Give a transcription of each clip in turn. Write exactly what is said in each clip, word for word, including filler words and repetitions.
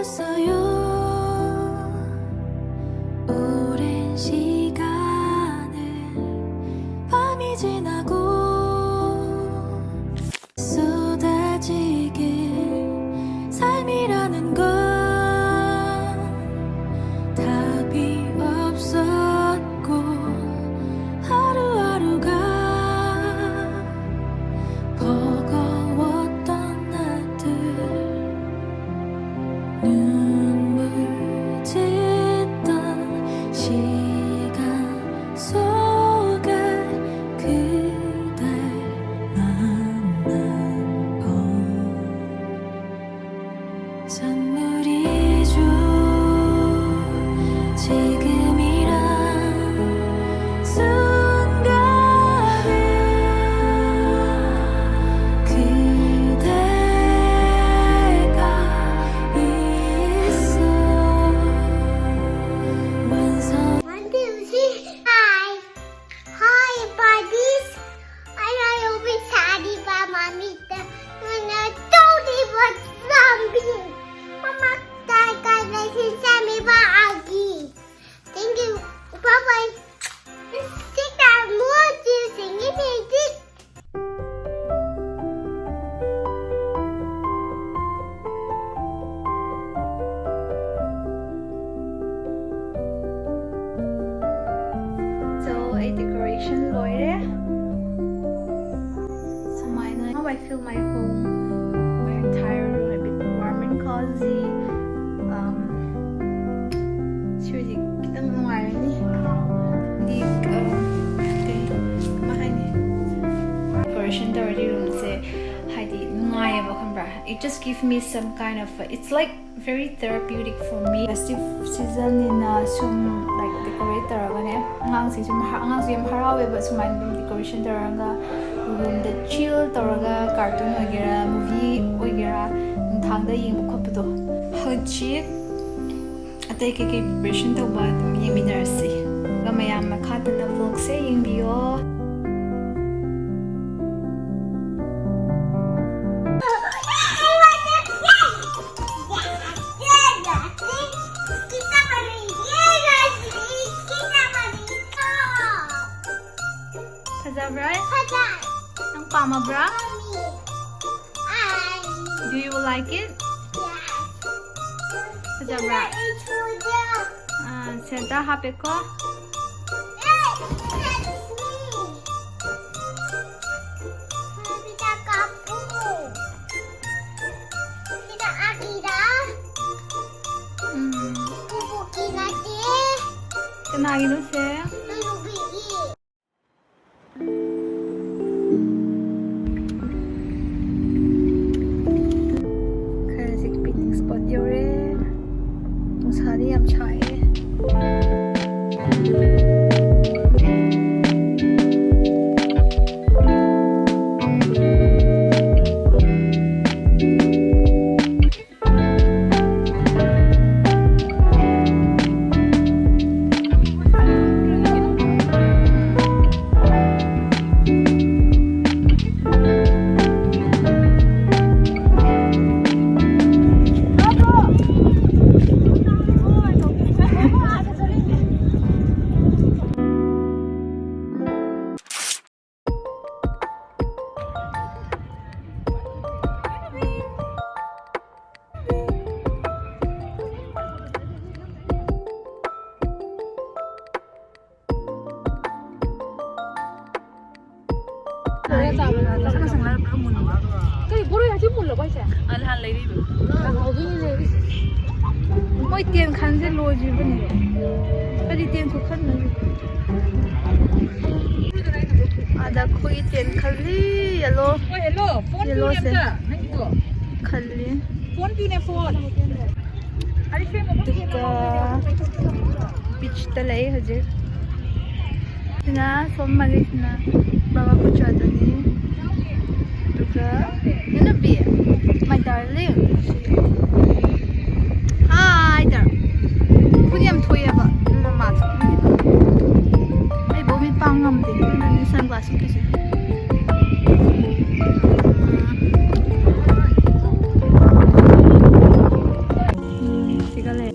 있어요. 오랜 시간을, 밤이 지나고 쏟아지게, 삶이라는 건 답이 없었고, 하루하루가 버거웠던 날들, 눈물 짓던 시간 속에 그댈 만난 건 선물이죠. 지금이란 순간에 그대가 있어. 완성. One, two, three, hi. Hi, buddies. I know you'll be sad about mommy. When I told you about zombie. Mama, that guy, this is Sammy Bagi. Thank you. Bye-bye. Sit down, more to singing music. So, ꯑꯩ decoration ꯂꯣꯏꯔꯦ꯫ ꯁꯨꯃꯥꯏꯅ, now I feel my home, my entire room a bit warm and cozy. Um, ꯁꯤ ꯍꯧꯖꯤꯛ ꯈꯤꯇꯪ ꯅꯨꯡꯉꯥꯏꯔꯅꯤ꯫ ꯗꯤ, um, ꯀꯩ, ꯀꯃꯥꯏ ꯍꯥꯏꯅꯤ? Decoration ꯇꯧꯔꯗꯤ roomꯁꯦ ꯍꯥꯏꯗꯤ ꯅꯨꯡꯉꯥꯏꯌꯦꯕ, ꯈꯪꯕ꯭ꯔꯥ? It just give me some kind of, it's like very therapeutic for me. Festive seasonꯅꯤꯅ ꯁꯨꯝ, like, decorate ꯇꯧꯔꯒꯅꯦ, ꯑꯉꯥꯡꯁꯤꯡꯁꯨ ꯌꯥꯝ ꯍ-, ꯑꯉꯥꯡꯁꯨ ꯌꯥꯝ ꯍꯔꯥꯎꯋꯦꯕ, ꯁꯨꯃꯥꯏꯅ ꯑꯗꯨꯝ decoration ꯇꯧꯔꯒ roomꯗ chill ꯇꯧꯔꯒ cartoon ꯑꯣꯏꯒꯦꯔꯥ, movie ꯑꯣꯏꯒꯦꯔꯥ, ꯅꯨꯡꯗꯥꯡꯗ ꯌꯦꯡꯕ ꯈꯣꯠꯄꯗꯣ꯫ ꯍꯧꯖꯤꯛ ꯑꯇꯩ ꯀꯩꯀꯩ preparation ꯇꯧꯕ ꯑꯗꯨꯝ ꯌꯦꯡꯃꯤꯟꯅꯔꯁꯤ꯫ ꯑꯗꯨꯒ ꯃꯌꯥꯝ ꯃꯈꯥ ꯇꯥꯅ vlogꯁꯦ ꯌꯦꯡꯕꯤꯌꯣ꯫ ꯐꯖꯕ꯭ꯔꯥ? ꯑꯥ, ꯁꯦꯟꯇꯔ ꯍꯥꯞꯄꯦꯀꯣ꯫ ꯎꯝ꯫ ꯀꯅꯥꯒꯤꯅꯣ ꯁꯦ? ꯑꯩꯈꯣꯏ ꯍꯧꯖꯤꯛ picnic spot ꯌꯧꯔꯦ꯫ ꯅꯨꯡꯁꯥꯗꯤ ꯌꯥꯝ ꯁꯥꯏꯌꯦ꯫ ꯀꯔꯤ ꯕꯣꯔꯣꯏ ꯍꯥꯏꯁꯤ ꯃꯨꯜꯂꯕꯣ ꯍꯥꯏꯁꯦ? ꯑ, ꯅꯍꯥꯟ ꯂꯩꯔꯤꯕ꯫ ꯍꯥꯎꯗꯣꯏꯅꯤꯅꯦ꯫ ꯃꯣꯏ ꯇꯦꯟ ꯈꯟꯁꯦ ꯂꯣꯏꯗ꯭ꯔꯤꯕꯅꯦ꯫ ꯀꯔꯤ ꯇꯦꯟ ꯈꯨꯈꯟꯅꯣ? ꯑꯗ ꯑꯩꯈꯣꯏꯒꯤ ꯇꯦꯟ ꯈꯜꯂꯤ, yellow꯫ ꯍꯣꯏ, hello꯫ Phone ꯌꯦꯜꯂꯣꯁꯦ꯫ ꯄꯤꯌꯨꯅꯦ ꯑꯝꯇ, ꯅꯪꯒꯤꯗꯣ꯫ ꯈꯜꯂꯤ꯫ Phone ꯄꯤꯌꯨꯅꯦ, phone꯫ ꯑꯗꯨꯒ beachꯇ ꯂꯩ ꯍꯧꯖꯤꯛ꯫ ꯁꯤꯅ ꯁꯣꯝ ꯃꯥꯂꯦꯁꯤꯅ ꯕꯥꯕꯥ ꯀꯨꯆꯥꯗꯅꯤ꯫ ꯑꯗꯨꯒ ꯏꯅꯕꯤ, my darling꯫ Hi ꯇꯧꯔꯣ꯫ ꯎꯐꯨꯟ ꯌꯥꯝ ꯊꯣꯛꯑꯦꯕ, ꯑꯗꯨꯅ mask ꯎꯞꯄꯤꯕ꯫ ꯑꯩꯕꯨ ꯃꯤꯠ ꯄꯥꯡ ꯉꯝꯗꯦ, ꯑꯗꯨꯅꯅꯦ sunglass ꯎꯞꯄꯤꯁꯦ꯫ ꯎꯝ, ꯁꯤꯒ ꯂꯩ꯫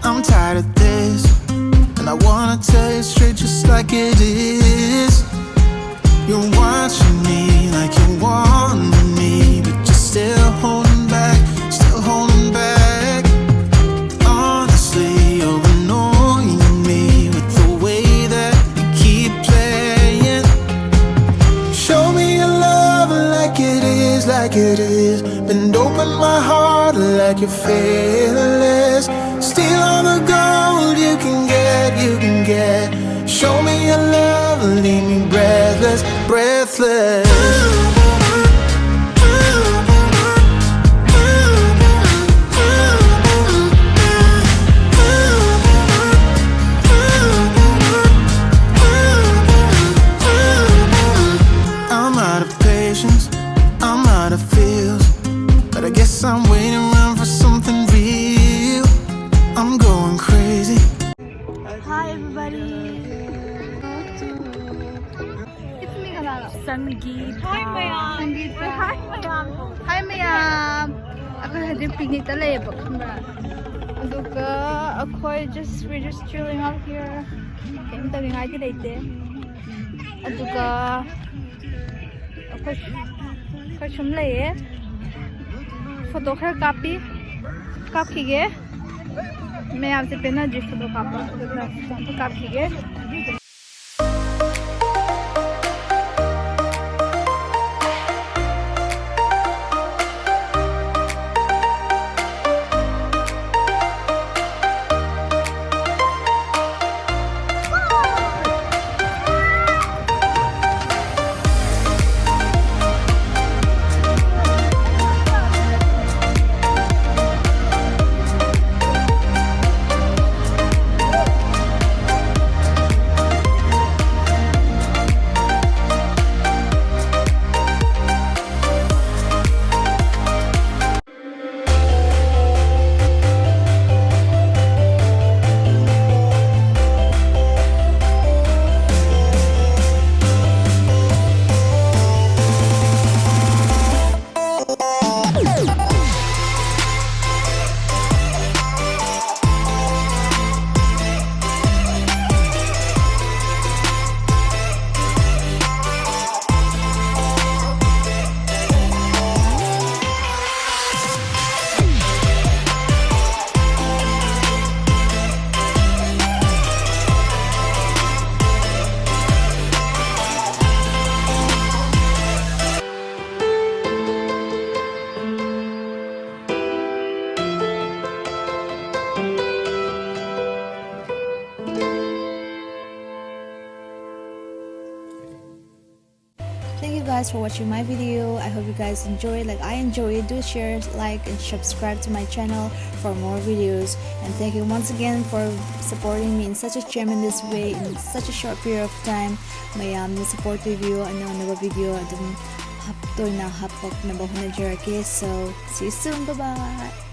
I'm tired of this, and I wanna tell you straight just like it is. You're watching me like you want me, but you're still holding back, still holding back. Honestly, you're annoying me with the way that you keep playing. Show me your love like it is, like it is. Bend open my heart like you're fearless. Steal all the gold you can get, you can get. Show me your love, leave me breathless, breathless. I'm out of patience, I'm out of feels. But I guess I'm waiting around for something real. I'm going crazy. Hi everybody. It's me, Kalala. Sangeeta. Hi, Mayank. Sangeeta. Hi, Mayank. Hi, Mayank. ꯑꯩꯈꯣꯏ ꯍꯧꯖꯤꯛ ꯄꯤꯛꯅꯤꯛꯇ ꯂꯩꯌꯦꯕ, ꯈꯪꯕ꯭ꯔꯥ? ꯑꯗꯨꯒ ꯑꯩꯈꯣꯏ just, we're just chilling out here. ꯀꯩꯝ ꯇꯧꯅꯤꯡꯉꯥꯏꯗꯤ ꯂꯩꯇꯦ꯫ ꯑꯗꯨꯒ ꯑꯩꯈꯣꯏ ꯑꯩꯈꯣꯏ ꯁꯨꯝ ꯂꯩꯌꯦ꯫ ꯐꯣꯇꯣ ꯈꯔ ꯀꯥꯞꯄꯤ ꯀꯥꯞꯈꯤꯒꯦ꯫ ꯃꯌꯥꯝꯁꯦ ꯄꯦꯟꯅꯗ꯭ꯔꯤ ꯐꯣꯇꯣ ꯀꯥꯞꯄ, ꯑꯗꯨꯅ ꯐꯣꯇꯣ ꯑꯝꯇ ꯀꯥꯞꯈꯤꯒꯦ꯫ Thank you guys for watching my video. I hope you guys enjoy it like I enjoy it. Do share, like, and subscribe to my channel for more videos. And thank you once again for supporting me in such a tremendous way in such a short period of time. ꯃꯌꯥꯝꯅ support ꯇꯧꯕꯤꯌꯨ, ꯑꯅꯧ ꯑꯅꯧꯕ video ꯑꯗꯨꯝ half-, ꯇꯣꯏꯅ ꯍꯥꯞꯄꯛꯅꯕ ꯍꯣꯠꯅꯖꯔꯛꯀꯦ. So, see you soon. Bye bye.